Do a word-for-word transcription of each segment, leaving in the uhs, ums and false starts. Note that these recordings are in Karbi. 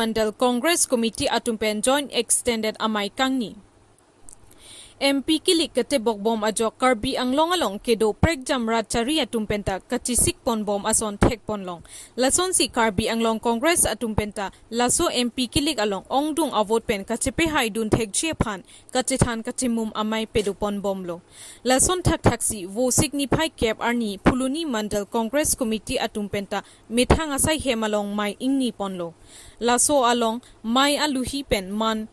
Mandal Congress Committee atum pen Joint Extended Amei kangni. M P kilik ketebok bom ajok Karbi Anglong along kedo prekjam rat chari atum penta kachisik pon bom ason thek pon long. Lasonsi Karbi Anglong Congress atum penta laso M P kilik along ongdung avote pen kachepehai dun thekji aphan kachethan kachemum amei pedo pon bomlo. Lason thakthaksi Vosik niphai kep arni Phuloni Mandal Congress Committee atum penta methang asai hem along mei ingni ponlo. Laso along mei aluhi pen man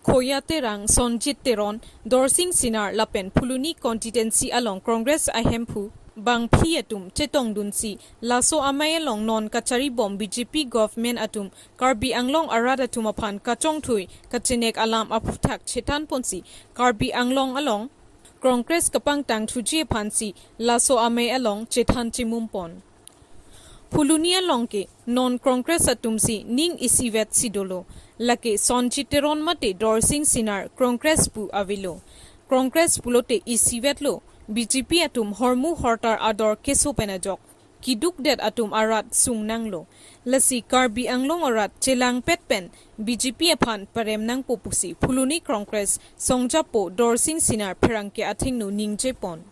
Khoya Terang, Sonjit Teron, Dorsing Sinar lapen Phuloni constituency along Congress ahemphu bangphli atum chetongdunsi laso amei along non kachari bom B J P government atum Karbi Anglong arat atum aphan kachongthui kachenek alam aphuthak chethan ponsi Karbi Anglong along Congress kapangtang thuji aphansi laso amei along chethan chemum pon. Phuloni along ke non Congress atumsi ning isivet si dolo. Lake Sonjit Teron mate Dorsing Sinar Congress pu avelo. Congress pulote isivetlo, B J P atum hormu hortar ador keso pen ajok kidukdet atum arat sung nanglo. Lasi Karbi Anglong arat chelangpet pen B J P aphan parem nangpo pusi Phuloni Congress songjapo Dorsing Sinar pherangke athengno ningje pon.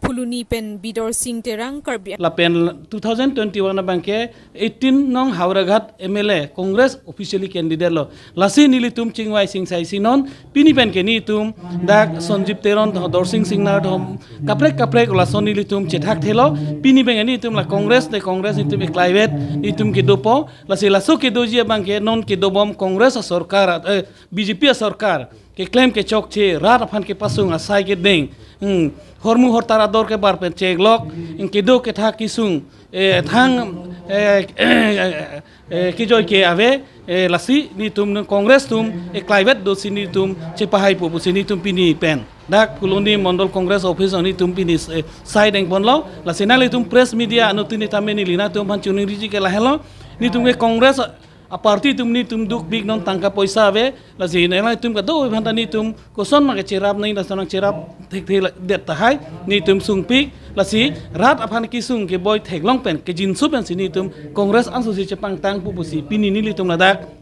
Phuloni pen Bidorsing Terang, Karbi. Lapen two thousand twenty-one abangke eighteen nong Howraghat M L A Congress officially candidate lo. Lasi nelitum chingvai singsai si non pini pen ke nelitum dak Sonjit Teron tho, Dorsing Sinar tho, kaprek kaprek lason nelitum chethak thelo. Pini pen ke nelitum la Congress ne Congress nelitum eklaivet nelitum kedopo. Lasi laso kedoji abangke non kedobom Congress asorkar, eh, B J P asorkar keklem kechokche, rat aphan kepasung asai kedeng, hmm, hormu hortar ador kebar pen cheklok, hmm, kedo kethak kesung, eh, thang, eh, eh, eh, kejoi ke ave, eh, lasi nelitum nung Congress atum eklaivet dosi nelitum chepahaipo pusi nelitum pini pen dak Phuloni Mandal Congress Office nelitum pini, eh, sai deng ponlo. Lasi nanglitum press media anuttin tame neli nangtum aphan chiningriji ke lahenlo, nelitum ke Congress aparty atum nelitum dukpik non tangka poisa ave, lasi nanglitum kadokave aphanta nelitum koson ma kecherap nang, lason nangcherap thekthedet tahai, nelitum sungpik, lasi rat aphan kesung keboi theklong pen kejinso pensi nelitum Congress ansosi chepangtangpo pusi pini nelitum ladak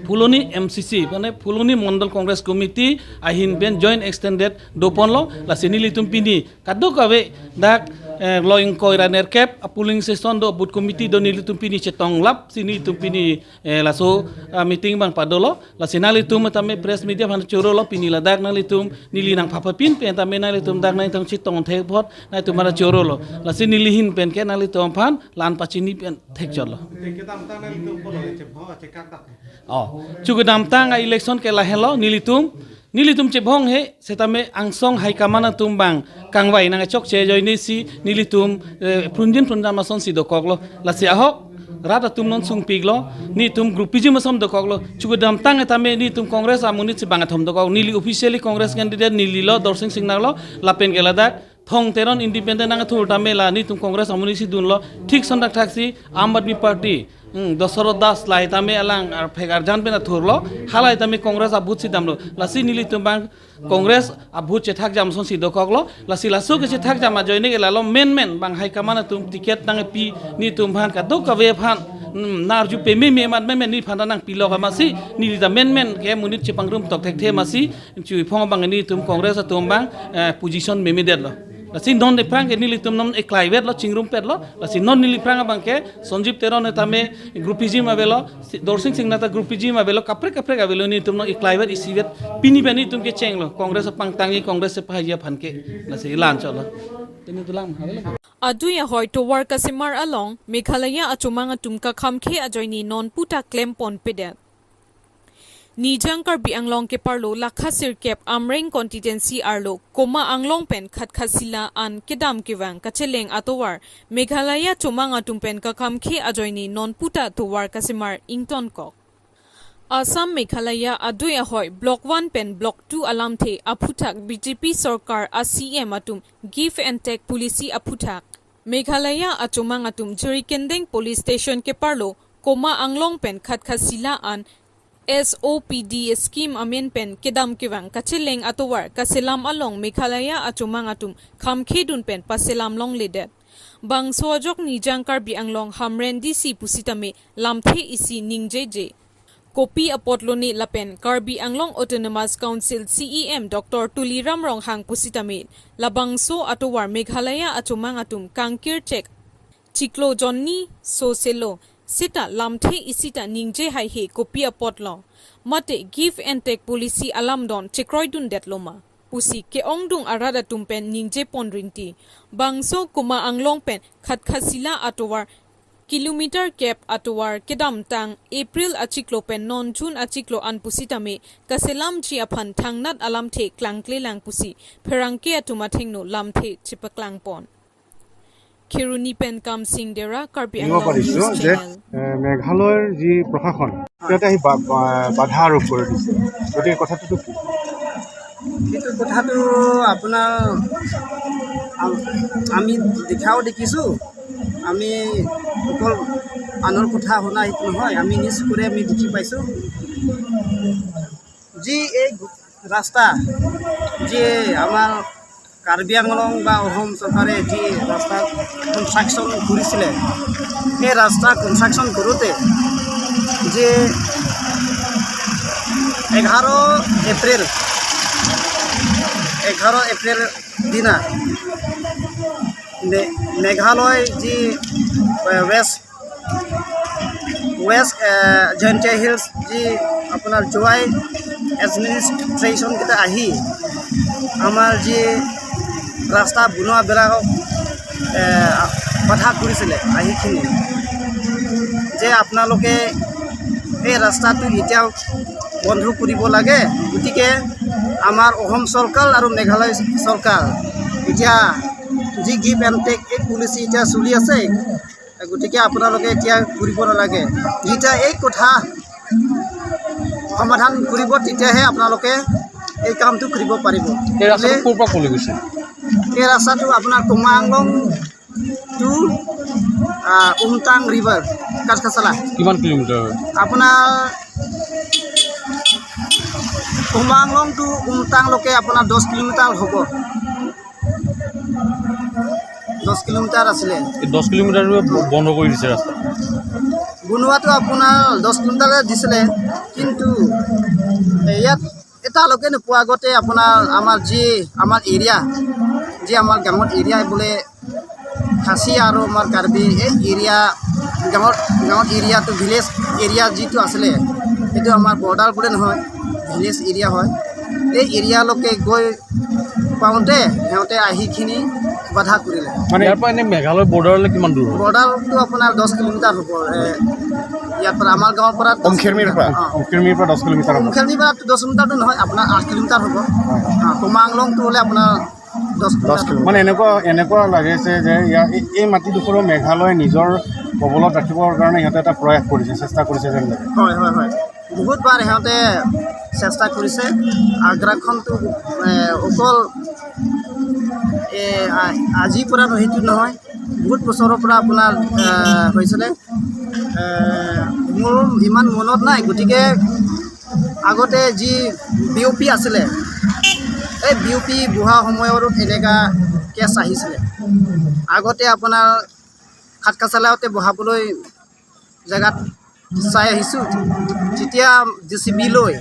Phuloni M C C, mane Phuloni Mandal Congress Committee ahin pen Joint Extended doponlo. Lasi nelitum pini kadokave dak, eh, lo ingkoi ra nerkep a polling station do, booth committee do, nelitum pini chetonglapsi nelitum pini, eh, laso, ah, meeting abang padolo. Lasi nanglitum tame press media aphan chorolo, pini ladak nanglitum neli nangphapapin pen tame nanglitum dak nangtum chetong thek apot nangtum mara chorolo. Lasi neli ahin pen ke nanglitum aphan la-an pachini pen thekchotlo. Kedamtang nanglitum pulo chebhong chekak dak. Oh, chu kedamtang a-election ke lahenlo, nelitum, nelitum chebhong he, setame angsong high command atum abang kangvai nangchokche ajoinesi nelitum, eh, prunjin prunjam asonsi dokoklo. Lasi ahok rat atum non sungpiklo, nelitum groupism ason dokoklo. Chu kedamtang tame nelitum Congress amonit si bang athom dokok. Neli officially Congress candidate neli lo, Dorsing Sinar lo, lapen ke ladak Thong Teron independent nangthur tame la nelitum Congress amonit si dunlo, thik son thakthaksi Aam Aadmi Party, hmm, Dasarath Das lahai tame alang arphek arjan pen athurlo, halahai tame Congress a-booth si damlo. Lasi nelitum abang Congress a-booth chethakjam asonsi dokoklo. Lasi laso kechethakjam ajoine ke lalo menmen bang high command atum ticket nangpi nelitum aphan kadokave aphan, hmm, nang-arju pememe amat menmen neliphan nangpilok amatsi neli ta menmen ke monit chepangrum tok thekthe amatsi chuiphong abang nelitum Congress atum abang, eh, position memedetlo. Lasi non aphrang ke nelitum non eklaivetlo, chingrumpetlo. Lasi non neli aphrang abang ke Sonjit Teron tame groupism avelo, si Dorsing Sinar ta groupism avelo, kaprek kaprek avelo, nelitum non eklaivet isivet pini pen nelitum kechenglo, Congress apangtangji, Congress chepahaiji aphan ke. Lasi la-an chotlo. Pini tulang avelo. Adui ahoi tovar kasemar along Meghalaya achomang atum kakhamkhe ajoine non puta klem ponpedet. Nijang Karbi Anglong keparlo lakha sirkep Amreng constituency arlo Koma Anglong pen Khatkhasila an kedam kevang kacheleng atovar Meghalaya chomang atum pen kakhamkhe ajoine non puta tovar kasemar ingtonkok. Assam Meghalaya adui ahoi Block one pen Block two alamthe aphuthak B J P sorkar a-C M atum give and take policy aphuthak. Meghalaya achomang atum Jirikinding Police Station keparlo Koma Anglong pen Khatkhasila an S O P D scheme amen pen kedam kevang kacheleng atovar kaselam along Meghalaya achomang atum khamkhedun pen paselam longledet. Bangso ajok Nijang Karbi Anglong Hamren D C pusitame lamthe isi ningjeje. Kopi apotlo ne lapen Karbi Anglong Autonomous Council C E M Doctor Tuliram Ronghang pusitame labangso atovar Meghalaya achomang atum kangkirchek chiklo jonni soselo seta lamthe isita ningje haihe kopi apotlo. Mate give and take policy alamdon chekroidundetloma pusi ke-ongdung arat atum pen ningje pon rinti. Bangso Kumang Anglong pen Khatkhasila atovar kilometer kep atovar kedamtang April achiklo pen non June achiklo an pusitame kaselamji aphan thangnat alamthe klangklelang pusi pherangke atum athengno lamthe chepaklang pon. Kheroni pen Kamsing Dera, Karbi জানিব Anglong পাৰিছো News যে Channel. এ, মেঘালয়ৰ যি প্ৰশাসন, সিহঁতে আহি বা- বা- বাধা আৰোপ কৰি দিছে। গতিকে কথাটোতো কি? সেইটো কথাটো আপোনাৰ আম- আমি দেখাও দেখিছোঁ। আমি অকল আনৰ কথা শুনা সেইটো নহয়, আমি নিজ চকুৰে আমি দেখি পাইছোঁ। যি এই ৰাস্তা, যি আমাৰ কাৰ্বি আংলং বা অসম চৰকাৰে যি ৰাস্তা কনষ্ট্ৰাকশ্যন কৰিছিলে, সেই ৰাস্তা কনষ্ট্ৰাকশ্যন কৰোঁতে যে এঘাৰ এপ্ৰিল, এঘাৰ এপ্ৰিল দিনা মে- মেঘালয় যি, এ, ৱেষ্ট ৱেষ্ট, এ, জয়ন্তীয়া হিলছ যি আপোনাৰ জোৱাই এডমিনিষ্ট্ৰেশ্যনকেইটা আহি আমাৰ যি ৰাস্তা বনোৱাবিলাকক, এ, বাধা কৰিছিলে আহিখিনি যে আপোনালোকে এই ৰাস্তাটো এতিয়াও বন্ধ কৰিব লাগে। গতিকে আমাৰ অসম চৰকাৰ আৰু মেঘালয় চৰকাৰ এতিয়া যি গিভ এণ্ড টেক এই পলিচি এতিয়া চলি আছে, গতিকে আপোনালোকে এতিয়া কৰিব নালাগে। যেতিয়া এই কথা সমাধান কৰিব, তেতিয়াহে আপোনালোকে এই কামটো কৰিব পাৰিব। এই ৰাস্তাটো ক'ৰ পৰা ক'লৈ গৈছে? এই ৰাস্তাটো আপোনাৰ কুমাংলং টু, আহ, উমটাং ৰিভাৰ, কাঠকাচালা। কিমান কিলোমিটাৰ হয়? আপোনাৰ কুমাংলং টু উমটাংলৈকে আপোনাৰ দহ কিলোমিটাৰ হ'ব। দহ কিলোমিটাৰ আছিলে। এই দহ কিলোমিটাৰ ব- বন্ধ কৰি দিছে ৰাস্তা। বনোৱাটো আপোনাৰ দহ কিলোমিটাৰ দিছিলে, কিন্তু ইয়াত এতিয়ালৈকে নোপোৱা আগতে আপোনাৰ আমাৰ যি আমাৰ এৰিয়া, যি আমাৰ গাঁৱৰ এৰিয়া বোলে খাচী আৰু আমাৰ কাৰ্বি এই এৰিয়া, গাঁৱৰ গাঁৱৰ এৰিয়াটো ভিলেজ এৰিয়া যিটো আছিলে, সেইটো আমাৰ বৰ্ডাৰ বুলিয়ে নহয়, ভিলেজ এৰিয়া হয়। এই এৰিয়ালৈকে গৈ পাওঁতে সিহঁতে আহিখিনি বাধা কৰিলে। মানে ইয়াৰ পৰা এনে মেঘালয় বৰ্ডাৰলৈ কিমান দূৰ হয়? বৰ্ডাৰটো আপোনাৰ দহ কিলোমিটাৰ হ'ব। এ, ইয়াৰ পৰা আমাৰ গাঁৱৰ পৰা দহ অংখেৰমিৰ পৰা? কিলোমিটাৰ। অ। অংখেৰমিৰ পৰা দহ কিলোমিটাৰ হ'ব। অংখেৰমিৰ পৰা দহ কিলোমিটাৰটো নহয়, আপোনাৰ আঠ কিলোমিটাৰ হ'ব। অ, কুমাংলংটো হ'লে আপোনাৰ দহ দহ কিলোমিটাৰ। কিলোমিটাৰ। মানে এনেকুৱা, এনেকুৱা লাগিছে যে ইয়াৰ এই, এই মাটিডোখৰো মেঘালয় নিজৰ কবলত ৰাখিবৰ কাৰণে সিহঁতে এটা প্ৰয়াস কৰিছে, চেষ্টা কৰিছে যেন লাগে। হয়, হয়, হয়। বহুত বাৰ সিহঁতে চেষ্টা কৰিছে। আগ্ৰাখনটো, এ, অকল, এ, আ- আজিৰ পৰা সেইটো নহয়, বহুত বছৰৰ পৰা আপোনাৰ, এ, হৈছিলে। এ, মোৰ ইমান মনত নাই, গতিকে আগতে যি বি অ' পি আছিলে, এই বি অ' পি বহা সময়ত এনেকা কেছ আহিছিলে। আগতে আপোনাৰ খাটকাচালাতে বহাবলৈ জেগাত চাই আহিছোঁ। যেতিয়া জে চি বি লৈ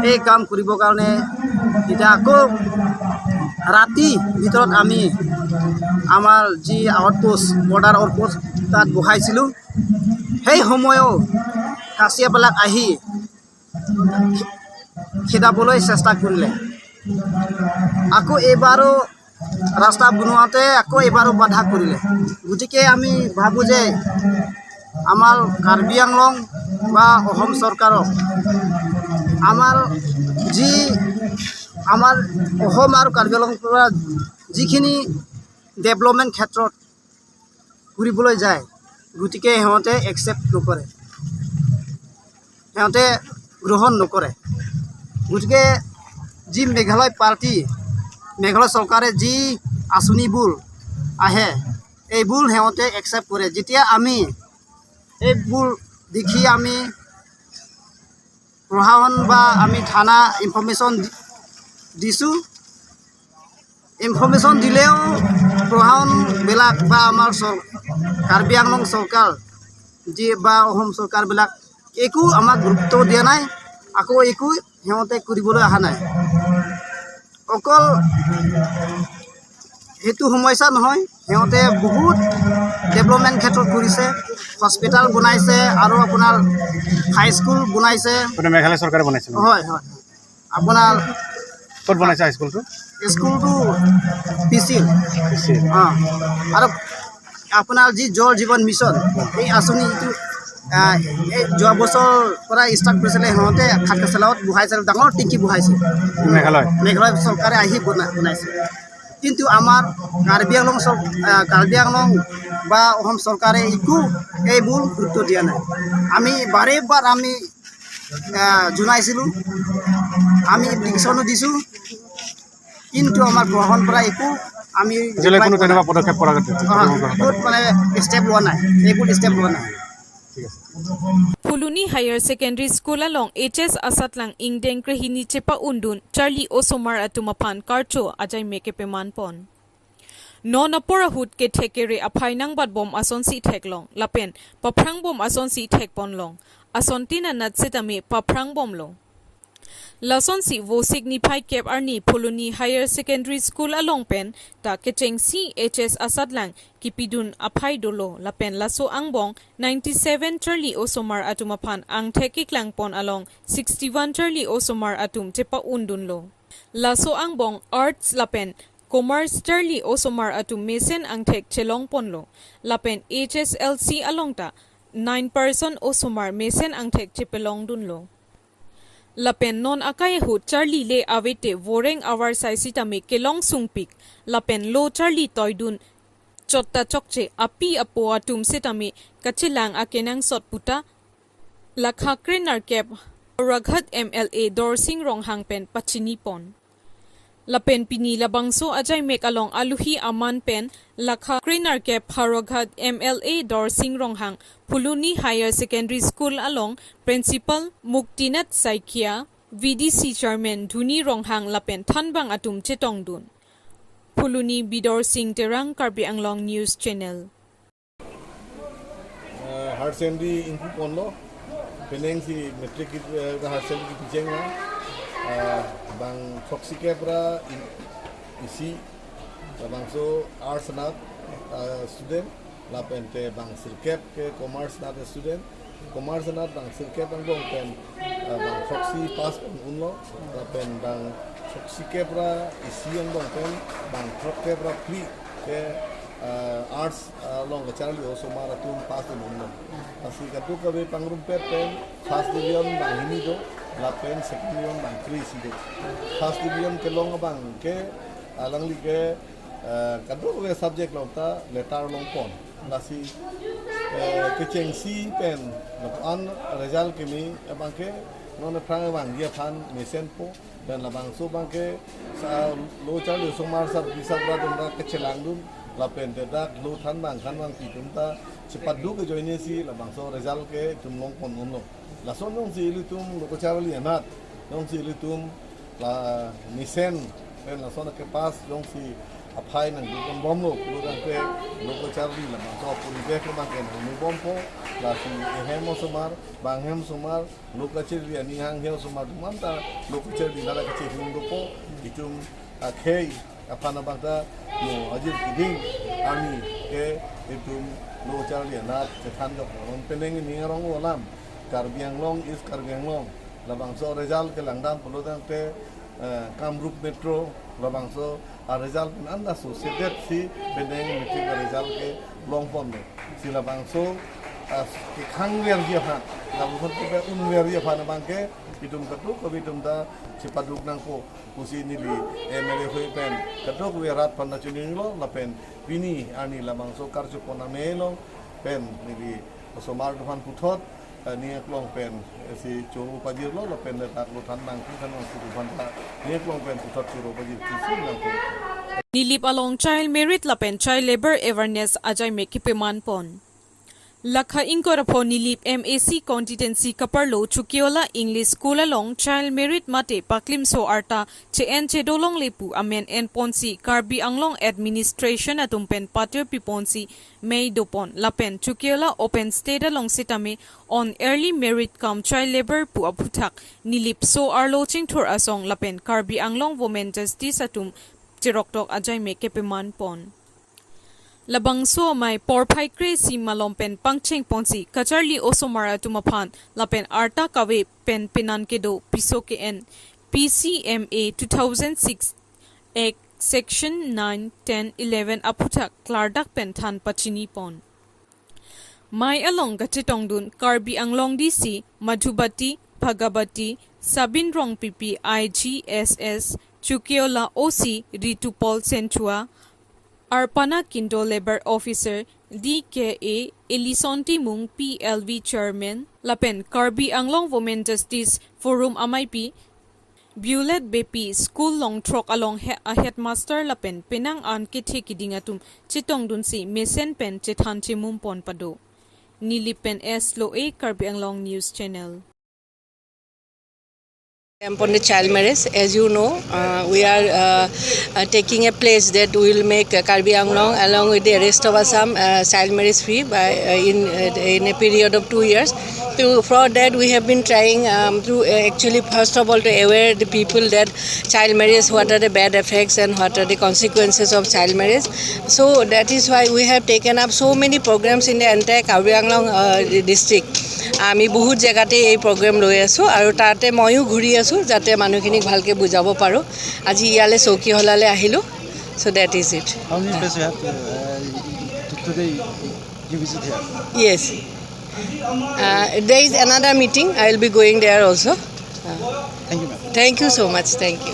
এই কাম কৰিবৰ কাৰণে এতিয়া আকৌ ৰাতি ভিতৰত আমি আমাৰ যি আউটপোষ্ট, বৰ্ডাৰ আউটপোষ্ট তাত বহাইছিলোঁ। সেই সময়ো খাচীয়াবিলাক আহি খেদাবলৈ চেষ্টা কৰিলে। আকৌ এইবাৰো ৰাস্তা বনোৱাতে আকৌ এইবাৰো বাধা কৰিলে। গতিকে আমি ভাবোঁ যে আমাৰ কাৰ্বি আংলং বা অসম চৰকাৰক আমাৰ যি আমাৰ অসম আৰু কাৰ্বি আংলং পৰা যিখিনি ডেভেলপমেণ্ট ক্ষেত্ৰত কৰিবলৈ যায়, গতিকে সিহঁতে একচেপ্ট নকৰে, সিহঁতে গ্ৰহণ নকৰে। গতিকে যি মেঘালয় পাৰ্টি, মেঘালয় চৰকাৰে যি আঁচনিবোৰ আহে, এইবোৰ সিহঁতে একচেপ্ট কৰে। যেতিয়া আমি এইবোৰ দেখি আমি প্ৰশাসন বা আমি থানা ইনফৰমেশ্যন দি- দিছোঁ। ইনফৰমেশ্যন দিলেও প্ৰশাসনবিলাক বা আমাৰ চৰ-, কাৰ্বি আংলং চৰকাৰ যি বা অসম চৰকাৰবিলাক একো আমাক গুৰুত্ব দিয়া নাই, আকৌ একো সিহঁতে কৰিবলৈ অহা নাই। অকল সেইটো সমস্যা নহয়, সিহঁতে বহুত ডেভেলপমেণ্ট ক্ষেত্ৰত কৰিছে, হস্পিটেল বনাইছে আৰু আপোনাৰ হাইস্কুল বনাইছে। মানে মেঘালয় চৰকাৰে বনাইছে ন? হয়, হয়, হয়। আপোনাৰ ক'ত বনাইছে হাইস্কুলটো? স্কুলটো পি চি এল। পি চি এল। অ, আৰু আপোনাৰ যি জল জীৱন মিছন, এই আঁচনি যিটো, আহ, এই যোৱা বছৰ পৰা ষ্টাৰ্ট কৰিছিলে, সিহঁতে খাটকাচেলাত বহাইছে, ডাঙৰ টেংকি বহাইছে। মেঘালয়? মেঘালয় চৰকাৰে আহি বনা-, বনাইছে। কিন্তু আমাৰ কাৰ্বি আংলং চৰ-, আহ, কাৰ্বি আংলং বা অসম চৰকাৰে একো এইবোৰ গুৰুত্ব দিয়া নাই। আমি বাৰে বাৰ আমি, আহ, জনাইছিলোঁ, আমি এপ্লিকেশ্যনো দিছোঁ, কিন্তু আমাৰ প্ৰশাসনৰ পৰা একো আমি আজিলৈ কোনো তেনেকুৱা পদক্ষেপ কৰা নাই। অ, ক'ত মানে ষ্টেপ লোৱা নাই, এইবোৰ ষ্টেপ লোৱা নাই। ঠিক আছে। Phuloni Higher Secondary School along H S Asatlang ingdeng krehini chepa-undun Charli osomar atum aphan karcho ajaimek kepeman pon. Non apor ahut kethek kere aphai nangbatbom asonsi theklong lapen paprangbom asonsi thekponlong. Asontin anat setame paprangbomlo. Lasonsi Vosik niphai kep arni Phuloni Higher Secondary School along pen ta kechengsi H S Asatlang kipidun aphai dolo lapen laso angbong ninety-seven Charli osomar atum aphan angthek keklangpon along sixty-one Charli osomar atum chepa-undunlo. Laso angbong Arts lapen Commerce Charli osomar atum mesen angthek chelongponlo lapen H S L C along ta nine percent osomar mesen angthek chepelongdunlo. Lapen non akai ahut Charli le avete voreng avarsai sitame kelong sungpik lapen lo Charli toidun chotta chokche api apo atum sitame kachelang akenangsot puta lakha krenerkep Howraghat M L A Dorsing Ronghang pen pachinipon. Lapen pini labangso ajaimek along aluhi aman pen lakha krenerkep Howraghat M L A Dorsing Ronghang, Phuloni Higher Secondary School along Principal Muktinath Saikia, V D C Chairman Dhuni Ronghang lapen thanbang atum chetongdun. Phuloni Bidorsing Terang, Karbi Anglong News Channel. Eh, higher secondary ingpuponlo, penang si matric ki, eh, higher secondary kipicheng na, eh, bang throksi kep ra in, isi, labangso arts anat, eh, student, lapen te bang sirkep ke commerce anat student, commerce anat bang sirkep angbong pen, eh, bang throksi pass pon unlo, lapen bang throksi kep ra isi angbong pen, bang throk kep ra phli ke, eh, arts along kacharli osomar atum pass dun unlo. Lasi kadokave pangrumpet pen first division bang hini do, lapen second division bang kre-isi do. First division kelong abang ke alangli ke, eh, kadokave subject along ta letter longpon. Lasi, eh, kechengsi pen lapu-an result keme abang ke non aphrang abang dia aphan mesenpo. Pen labangso abang ke sa lo Charli osomar sar bisa bra dun ra kachelangdun, lapen te dak lo thanbang thanbangpi atum ta chepaduk ajoine si labangso result ke itum longpon unlo. Lason jongsi ilitum lo kacharli anat jongsi ilitum la mesen pen lason ke pass jongsi aphai nangduponbomlo pulo tangte lo kacharli labangso puri bek abang ke nangnubompo, lasi ehem osomar, banghem osomar, lo kacharli aning hanghe osomar atum anta lo kacharli nara kachehung dopo, itum akhei aphan abang ta mo ajir keding arni ke itum lo charli anat chethan jok non penang ini arong alam Karbi Anglong, East Karbi Anglong labangso result kelangdam pulo tangte, eh, Kamrup Metro labangso a result pen anda so sedet si penang matric a result kelongponlo. Si labangso, ah, kekhang verji aphan, labangso ke unverji aphan abang ke itum kadokave itum ta chepaduk nangpo pusi neli M L A hoi pen kadokave rat aphan ta chininglo, lapen pini arni labangso karchopon amelo pen neli osomar atum aphan puthot, eh, ning aklong pen, eh, si choro pajirlo, lapen le dak lo thanbang thanbangpi atum aphan ta ning aklong pen puthot choro pajir kisi nangpo. Nilip along child marriage lapen child labour awareness ajaimek kepemanpon. Lakha ingkoi ra pho Nilip M A C constituency kaparlo Chukiola English School along child marriage mate paklimso arta che-en chedolongle pu amen enponsi Karbi Anglong administration atum pen patir piponsi mei dopon lapen Chukiola open state along sitame on early marriage cum child labour pu aphuthak Nilip so arlo chingthur asong lapen Karbi Anglong women justice atum cheroktok ajai me kepeman pon. Labangso amei porphai kre-isi malom pen pangcheng ponsi kacharli osomar atum aphan lapen arta kave pen penan kedo piso ke-en P C M A two thousand six Act Section nine, ten, eleven aphuthak klardak pen than pachini pon. Mei along kachetongdun Karbi Anglong D C Madhubati Bhagabati, Sabin Rongpipi I G S S, Chukiola O C Ritupol Senchua, Arpana Kindo Labour Officer D K A, Elison Timung P L V Chairman, lapen Karbi Anglong Women Justice Forum ameipi, Bulet Bepi School Longthrok along he a headmaster lapen penang an kethe kiding atum chetongdunsi mesen pen chethan chemum pon pado. Nilip pen S Lo A, Karbi Anglong News Channel. Camp on the child marriage. As you know, uh, we are uh, uh, taking a pledge that we will make uh, Karbi Anglong, along with the rest of Assam, uh, child marriage free by uh, in uh, in a period of two years. So for that, we have been trying um, to uh, actually, first of all, to aware the people that child marriage, what are the bad effects and what are the consequences of child marriage. So that is why we have taken up so many programs in the entire Karbi Anglong uh, district. আমি বহুত জেগাতে এই প্ৰগ্ৰেম লৈ আছোঁ আৰু তাতে ময়ো ঘূৰি আছোঁ যাতে মানুহখিনিক ভালকৈ বুজাব পাৰোঁ। আজি ইয়ালৈ চৌকিহোলালৈ আহিলোঁ। So that is it. How many places you have to, uh, to today you visit here? Yes. Uh, there is another meeting. I will be going there also. Thank you, ma'am. Thank you so much. Thank you.